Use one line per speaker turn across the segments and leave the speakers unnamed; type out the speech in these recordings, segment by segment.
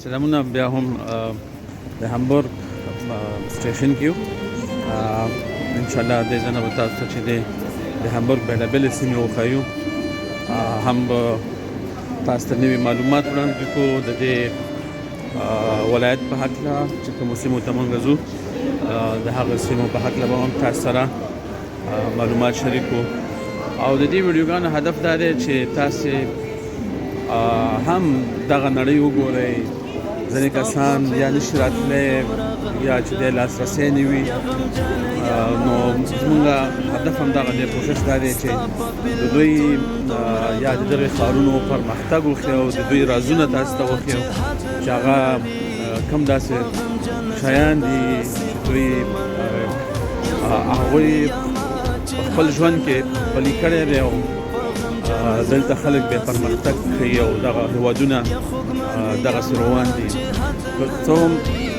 سلامونه بیا هم د هامبورګ سټیشن کې یو. ان شاء الله دې ځای نه به تاسو ته چې دی د هامبورګ بېلابېلې سیمې وښیو، هم به تاسو ته نوي معلومات وړاندې کړو د دې ولایت په هکله چې کومو سیمو ته موږ ځو، د هغه سیمو په هکله به هم تاسو سره معلومات شریک کړو. او د دې ویډیوګانو هدف دا دی چې تاسو هم دغه نړۍ وګورئ. ځینې کسان یا نشي راتلی یا چې دی لاسرسی نه وي، نو زمونږ هدف هم دغه دی، کوشش دا دی چې د دوی یا د دغې ښارونو پرمختګ وښیو او د دوی رازونه تاسو ته وښیو چې هغه کوم داسې شیان دي چې دوی هغوی په خپل ژوند کې پلي کړی دی او دلته خلک به پرمختګ کوي او دغه هیوادونه دغسې روان دي. که څه هم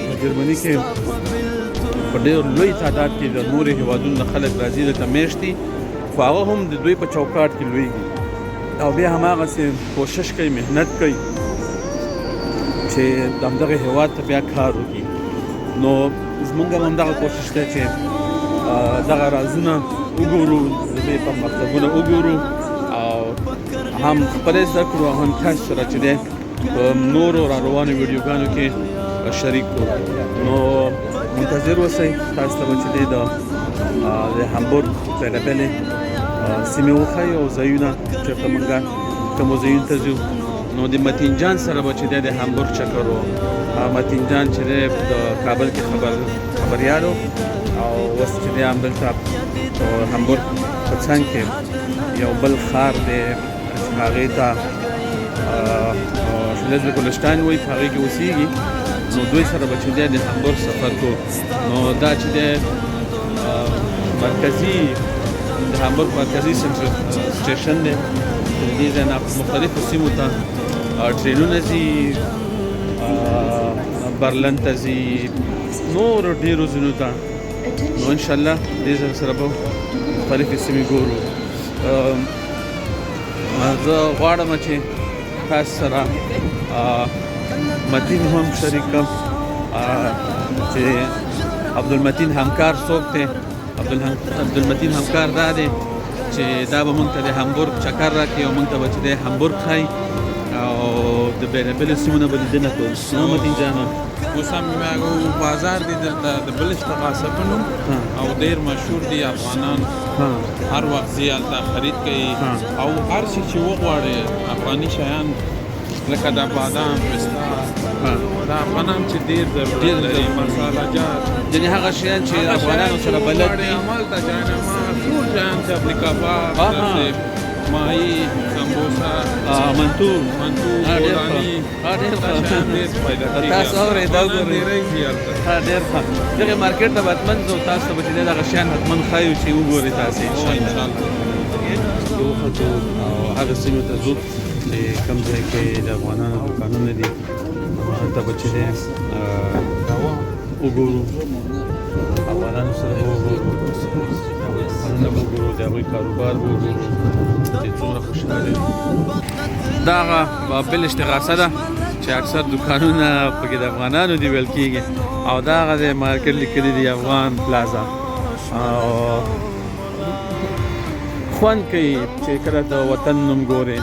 په جرمني کې په ډېر لوی تعداد کې د نورو هیوادونو نه خلک راځي دلته مېشت دي، خو هغه هم د دوی په چوکاټ کې لویږي او بیا هماغسې کوشش کوي، محنت کوي چې د همدغه هیواد ته بیا کار وکړي. نو زمونږ هم همدغه کوشش دی چې دغه رازونه وګورو، د دې پرمختګونه وګورو او هم خپلې زده کړو او هم تاسو سره چې دی په نورو را روانو ویډیوګانو کې شریک کړو. نو منتظر اوسئ، تاسو ته به چې دی د هامبورګ بېلابېلې سیمې وښیو او ځایونه چېرته مونږ کومو ځایونو ته ځو. نو د متین جان سره به چې دی د هامبورګ چکر و. متین جان چې دی د کابل کې خبریال و او اوس چې دی همدلته په هامبورګ په څنګ کې یو بل ښار دی چې هغې ته شلزویک هولشټاین وایي، په هغې کې اوسېږي. نو دوی سره به چې دی د هامبورګ سفر کو. نو دا چې دی مرکزي د هامبورګ مرکزي سنټر سټیشن دی چې د دې ځای نه مختلفو سیمو ته ټرینونه ځي، برلن ته ځي، نورو ډېرو ځایونو ته. نو انشاءالله دې ځای سره به مختلفې سیمې ګورو. زه غواړم چې تاسو سره متین هم شریک کړم چې عبدالمتین همکار څوک دی. عبدالمتین همکار دا دی چې دا به مونږ ته د هامبورګ چکر راکړي او مونږ ته به چې دی هامبورګ ښایي او د بېلابېلو سیمو نه به لیدنه کوو. نو متین جانه،
اوس هم بازار دی دلته د بلشتغاسه په نوم او ډېر مشهور دی. افغانان هر وخت ځي هلته خرید کوي او هر څه چې وغواړي افغاني شیان لکه د بادام، پسته، دا افغانان چې ډېر ضرورت لري، مساله جات،
یعنې هغه شیان چې افغانانو سره بلد دي،
همالته جاینماز، ټول شیان چې چپلي کباب، ماهي، سمبوسه،
منتو،
بولاني،
ډېر
دا شیان ډېر پیدا کېږي.
تاسو اورئ، دا وګورئ، ډېر ښه. دغې مارکېټ ته به حتماً ځو، تاسو ته به چې دی دغه شیان حتماً ښایو چې وګورئ تاسې انشاءالله. وختو او هغه سیمې ته ځو چې کوم ځای کې د افغانانو دوکانونه دي، هلته به چې دی وګورو، افغانانو سره به وګورو، د هغوی دوکانونه به وګورو، د هغوی کاروبار به وګورو چې څومره خوشحاله دي. دا هغه بل اشتغاثه ده چې اکثر دوکانونه پکې د افغانانو دي ویل کېږي، او دا هغه دی مارکیټ لیکلي دي افغان پلازا. او خوند کوي چې کله د وطن نوم ګورې،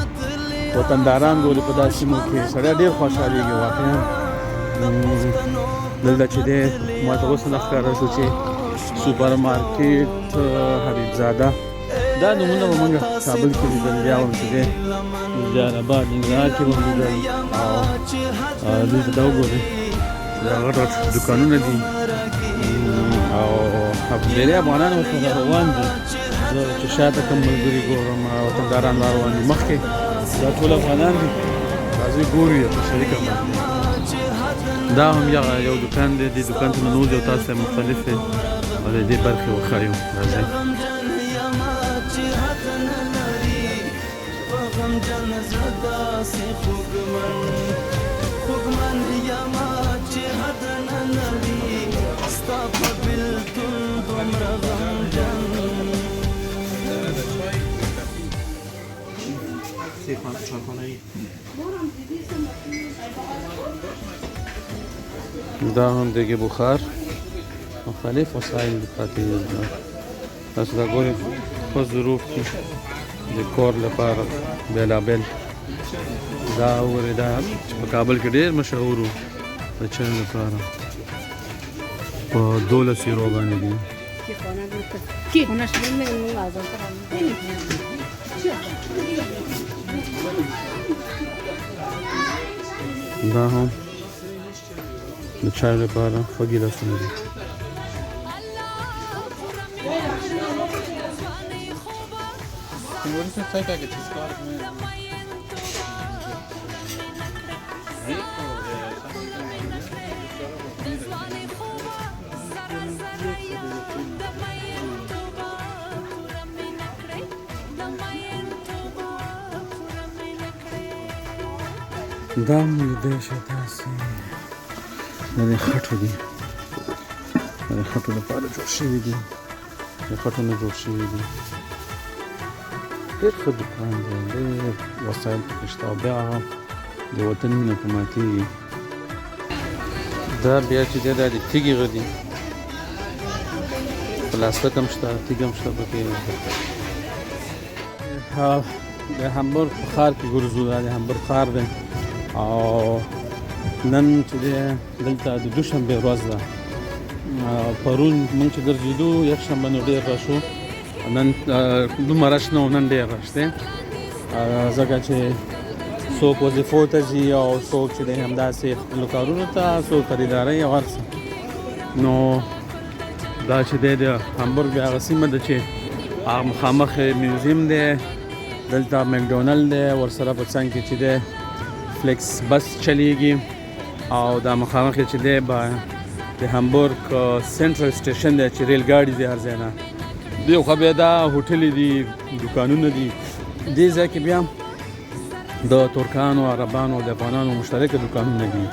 وطنداران ګوري په داسې سیمو کې، سړی ډېر خوشحالېږي واقعا. دلته چې دی ما ته اوس نه ښکاره شو چې سوپر مارکیټ حبیب زاده، دا نومونه به موږ کابل کې لیدل، بیا هم چې دی جلال اباد ننګرهار کې به هم لیدل. او دلته دا وګورئ دا غټ غټ دوکانونه دي او ډېری افغانان ورته را روان دي. زه چې شاته کوم ملګري ګورم وطنداران را روان دي، مخکې دا ټول افغانان دي، راځئ ګورو یې په شریکه باندې. دا هم یو دوکان دی، دې دوکان ته ننوځي او تاسو ته مختلفې او د دې برخې وښایو. راځئ. دا هم دګې بخار مختلف وسایل پاتې دي. تاسو دا ګورئ په ظروف کې د کور لپاره بېلابېل. دا وګورئ، دا چې په کابل کې ډېر مشهور و د چای لپاره، په 12 یورو باندې دي. دا هم د چای لپاره ښه ګیلاسونه دي. دا هم لیدی شئ تاسې، دا د خټو دي، دا د خټو لپاره جوړ شوي دي، د خټو نه جوړ شوي دي. ډېر ښه دوکان دی، ډېر وسایل پکې شته او بیا هغه د وطن مینه په ماتېږي. دا بیا چې دی دا د تیږې غه دي، پلاستک هم شته، تیږه هم شته پکې. د هامبورګ په ښار کې ګرځو، دا د هامبورګ ښار دی او نن چې دی دلته د دوشنبې ورځ ده. پرون موږ چې ګرځېدو یکشنبه نو ډېر رش و، نن دومره رش نه و، نن ډېر رش دی، ځکه چې څوک وظیفو ته ځي او څوک چې دی همداسې خپلو کارونو ته، څوک خریدارۍ او هر څه. نو دا چې دی د هامبورګ بیا هغه سیمه ده چې هغه مخامخ میوزیم دی، دلته مکډونلډ دی، ورسره په څنګ کې چې دی فلیکس بس چلیږي، او دا مخامخ چې دی د هامبورګ سنټرل سټیشن دی چې ریل ګاډي ځي هر ځای نه. دې خوا بیا دا هوټلې دي، دوکانونه دي. دې ځای کې بیا د ترکانو، عربانو او د افغانانو مشترکه دوکانونه دي.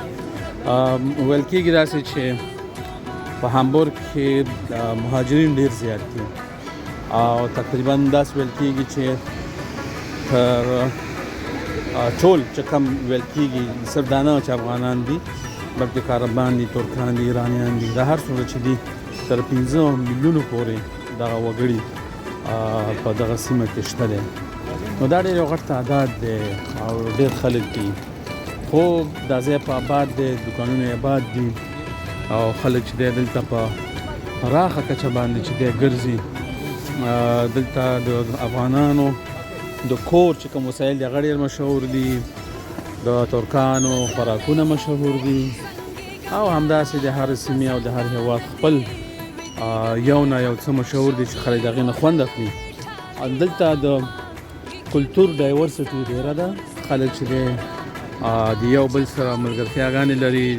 ویل کېږي داسې چې په هامبورګ کې مهاجرین ډېر زیات دي او تقریبا داسې ویل کېږي چې تر ټول چې کم ویل کېږي صرف دا نه چې افغانان دي، بلکې عربان دي، ترکان دي، ایرانیان دي، دا هر څومره چې دي تر 5 میلیونو پورې دغه وګړي په دغه سیمه کې شته دی. نو دا ډېر یو غټ تعداد دی او ډېر خلک دي، خو دا ځای په آباد دی، دوکانونه یې آباد دي او خلک چې دی دلته په پراخه کچه باندې چې دی ګرځي. دلته د افغانانو د کور چې کوم وسایل دي هغه ډېر مشهور دي، د ترکانو خوراکونه مشهور دي، او همداسې د هر سیمې او د هر هېواد خپل یو نه یو څه مشهور دي چې خلک د هغې نه خوند اخلي. دلته د کلتور diversity ډېره ده، خلک چې دی د یو بل سره ملګرتیاګانې لري،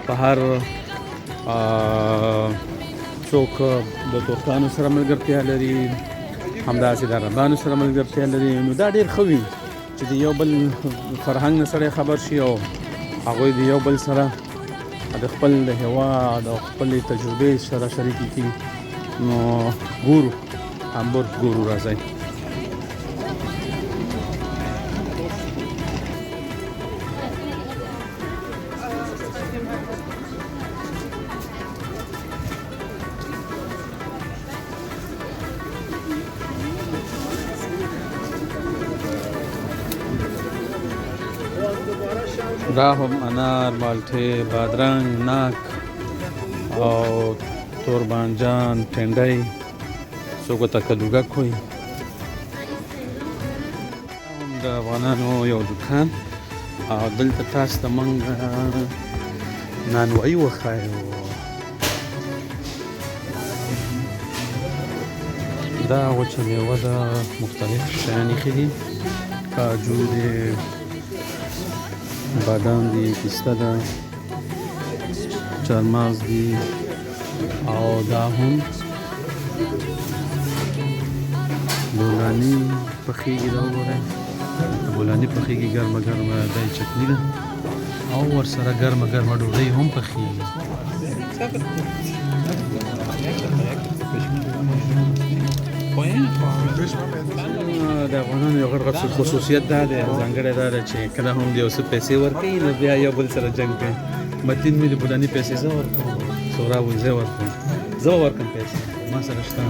په هر څوک د ترکانو سره ملګرتیا لري، همداسې د عربانو سره ملګرتیا لري. نو دا ډېر ښه وي چې د یو بل فرهنګ نه سړی خبر شي او هغوی د یو بل سره د خپل د هېواد او خپلې تجربې سره شریکې کړي. نو ګورو هامبورګ ګورو، راځئ. دا هم انار، مالټې، بادرنګ، ناک او توربانجان، ټنډۍ، څوک ورته کدوګک وایي. هم د افغانانو یو دوکان او دلته تاسو ته موږ نانوایي وښایو. دا وچه میوه ده، مختلف شیان ایښي دي، کاجو دي، بادام دي، پسته ده، چارمغز دي، او دا هم بولاني پخېږي. دا وګورئ، بولاني پخېږي ګرمه ګرمه، دا یې چټني ده او ورسره ګرمه ګرمه ډوډۍ هم پخېږي. د افغانانو یو غټ غټ خصوصیت دا دی، ځانګړی دا دی چې کله هم د یو څه پیسې ورکوي نو بیا یو بل سره جنګ کوي. متین مې د بولاني پیسې زه ورکوم، سهراب وایي زه ورکوم، زه به ورکړم پیسې، ما سره شته.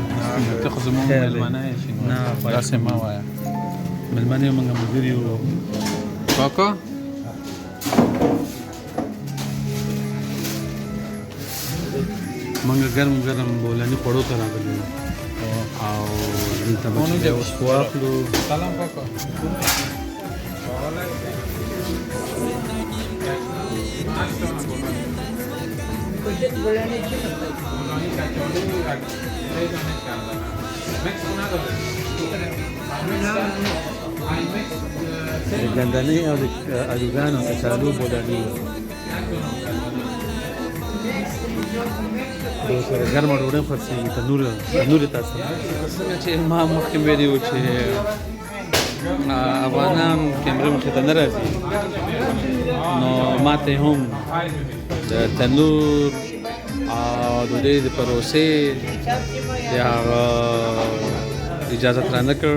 ته خو زموږ مېلمانه یې شینواري.
نه،
داسې مه وایه.
مېلمانه یو، موږ ملګري یو.
کاکا
موږ ګرم ګرم بولاني خوړو ته راغلي یو او دلته به چې اوس واخلو.
سلام کاکا.
د ګندنې او د الوګانو کچالو بولاني سره ګرمه ډوډۍ خرڅېږي، تنور تنور تاسو. څنګه چې ما مخکې ویلي وو چې افغانان کیمرې مخې ته نه راځي، نو ما ته هم د تنور او د دې د پروسې د هغه اجازه را نه کړ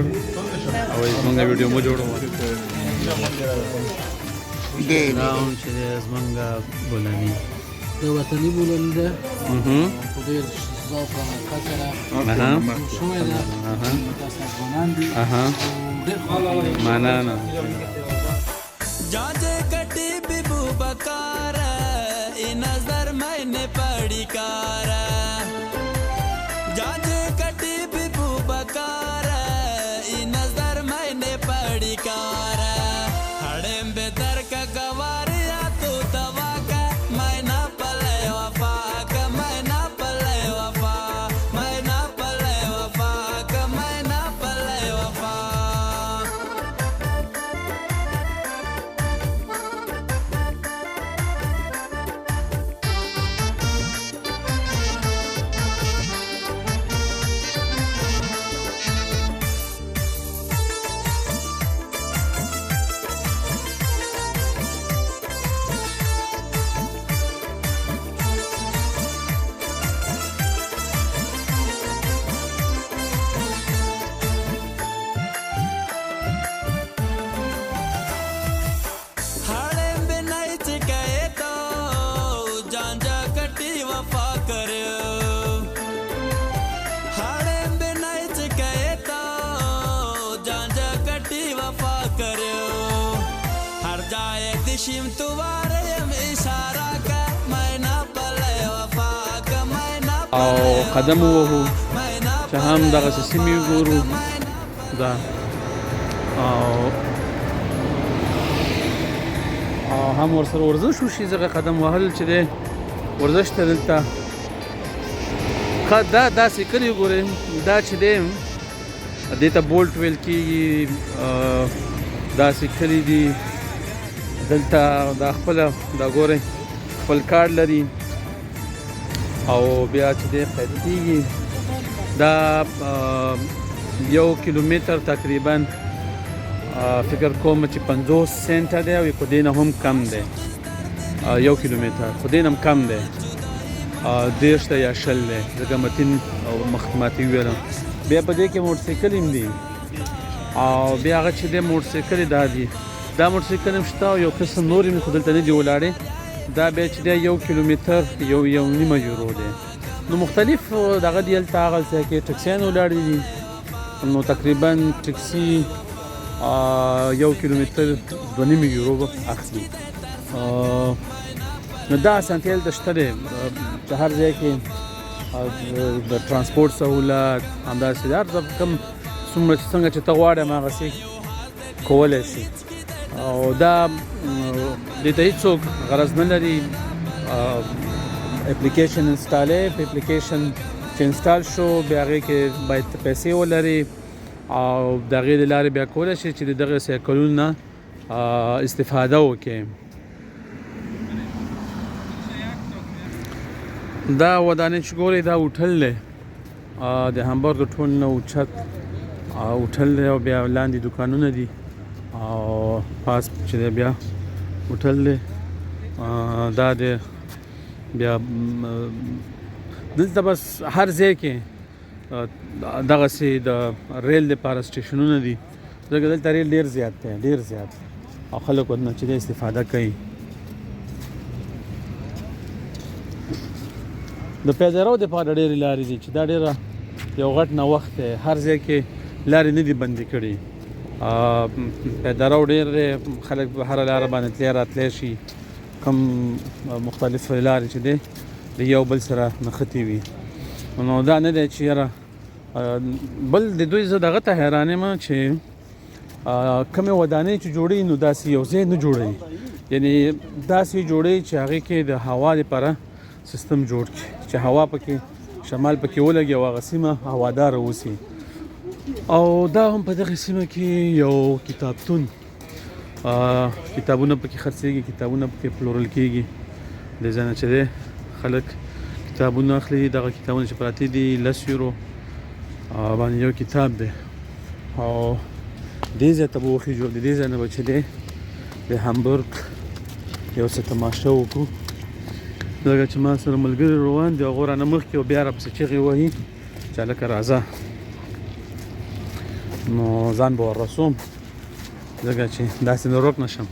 او زمونږ ویډیو مو جوړوه. دا هم چې دی زمونږ بولاني
د وطني بولاني ده، په ډېر ذوق او ښه سره جوړ شوی ده. تاسو افغانان دي، ډېر خوند کوي.
مننه.
جانجے کٹی ببو بکار ای نظر میں نے پڑی کار، جانجے کٹی ببو بکار ای نظر میں نے پڑی کار، ہڑم بے در کا گواریا تو توا کا میں نہ پلے وفا کا، میں نہ پلے وفا، میں نہ پلے وفا کا، میں نہ پلے وفا. हाड़े बिनाई चिकाए तो जांजा कटी वफा कर, हाड़े बिनाई चिकाए तो जांजा कटी वफा कर, हर जाए दिशिम तुवारे हम इशारा का मैं ना पले वफा का, मैं ना
او قدم ووهو چې هم دغسې سیمې وګورو دا او هم ورسره ورزش وشي، ځکه قدم وهل چې دی ورزش ته دلته ښه. دا داسې کلی وګورئ، دا چې دی دې ته بولټ ویل کېږي. داسې کلی دي دلته، دا خپله دا ګورئ خپل کارډ لري او بیا چې دی قید کېږي. دا یو کیلومتر تقریبا فکر کوم چې 50 سنټه دی او خو دې نه هم کم دی، یو کیلومتر خو دې نه هم کم دی، 30 دی یا 20 دی، ځکه متین او مخکې ماته وویل. بیا په دې کې موټرسایکل هم دي او بیا هغه چې دی موټرسایکل دا دي، دا موټرسایکل هم شته او یو قسم نورې مې خو دلته نه دي ولاړې. دا بیا چې دی یو کیلومتر یو یو نیمه یورو دی. نو مختلف دغه دي هلته، هغه ځای کې ټکسیان ولاړې دي، نو تقریبا ټکسي یو کیلومتر 2.5 یورو به اخلي. نو دا اسانتیا هلته شته دی چې هر ځای کې د ترانسپورت سهولت همداسې هر څه کوم څومره چې څنګه چې ته غواړې هماغسې کولی شي. او دا دې ته هېڅوک غرض نه لري. اپلیکیشن انسټالې، په اپلیکیشن چې انسټال شو بیا هغې کې باید پیسې ولري او د هغې د لارې بیا کولی شي چې د دغه سایکلونو نه استفاده وکړي. دا ودانۍ چې ګورئ دا هوټل دی، د هامبورګ ټول نه اوچت هوټل دی او بیا لاندې دوکانونه دي او پاس چې دی بیا هوټل دی. دا دی بیا دلته بس هر ځای کې دغسې د ریل دپاره سټیشنونه دي، ځکه دلته ریل ډېر زیات دی، ډېر زیات، او خلک ورنه چې دی استفاده کوي. د پیاده رو دپاره ډېرې لارې دي چې دا ډېره یو غټ نوښت دی. هر ځای کې لارې نه دي بندې کړي، پیاده رو ډېر دی، خلک په هره لاره باندې تللی راتلی شي. کوم مختلف لارې چې دی د یو بل سره نښتې وي. نو دا نه دی چې یاره بل د دوی زه دغه ته حیران یم چې کومې ودانۍ چې جوړوي نو داسې یو ځای نه جوړوي، یعنی داسې جوړوي چې هغې کې د هوا لپاره سیستم جوړ کړي چې هوا پکې شمال پکې ولګي او هغه سیمه هواداره اوسي. او دا هم په دغې سیمه کې یو کتابتون، کتابونه پکې خرڅېږي، کتابونه پکې پلورل کېږي. د ځای نه چې دی خلک کتابونه اخلي. دغه کتابونه چې پراته دي 10 یورو باندې یو کتاب دی. او دې ځای ته به وخیژو، د دې ځای نه به چې دی د هامبورګ یو څه تماشه وکړو. ځکه چې ما سره ملګري روان دي، هغو رانه مخکې او بیا راپسې چغې وهي چې هلکه راځه، نو ځان به ور رسوم ځکه چې داسې نه ورک نه شم.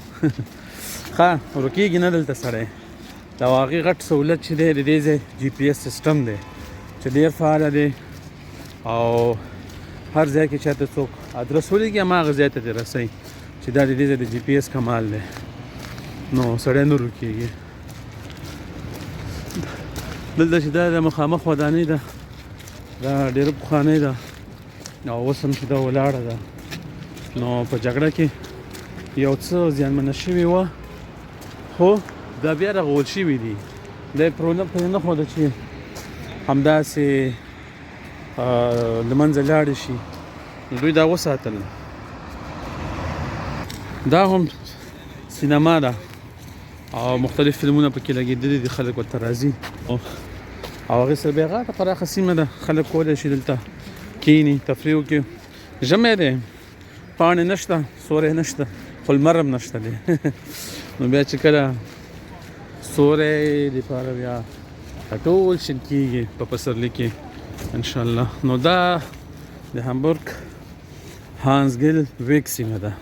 ښه ورکېږي نه دلته سړی. دا هغې غټ سهولت چې دی د دې ځای جي پي اس سیستم دی چې ډېر فعاله دی، او هر ځای کې چاته څوک ادرس ولېږي هماغه ځای ته دې رسوي چې دا د دې ځای د جي پي اس کمال دی. نو سړی نه ورکېږي. دلته چې دا د مخامخ ودانۍ ده، دا ډېره پخوانۍ ده او اوس هم چې دا ولاړه ده. نو په جګړه کې یو څه زیانمنه شوې وه، خو دا بیا رغول شوي دي. دا یې پرې نه ښوده چې همداسې له منځه لاړې شي، نو دوی دا وساتل. دا هم سینما ده او مختلف فلمونه پکې لګېدلي دي، خلک ورته راځي. او هغې سره بیا غټه پراخه سیمه ده، خلک کولی شي دلته کښېني تفریح وکړي. ژمی دی، پاڼې نشته، سوری نشته، خو لمر هم نشته دی. نو بیا چې کله سوری دپاره بیا ټول شین کېږي په پسرلي کې انشاءالله. نو دا د هامبورګ هانسګل ویک سیمه ده.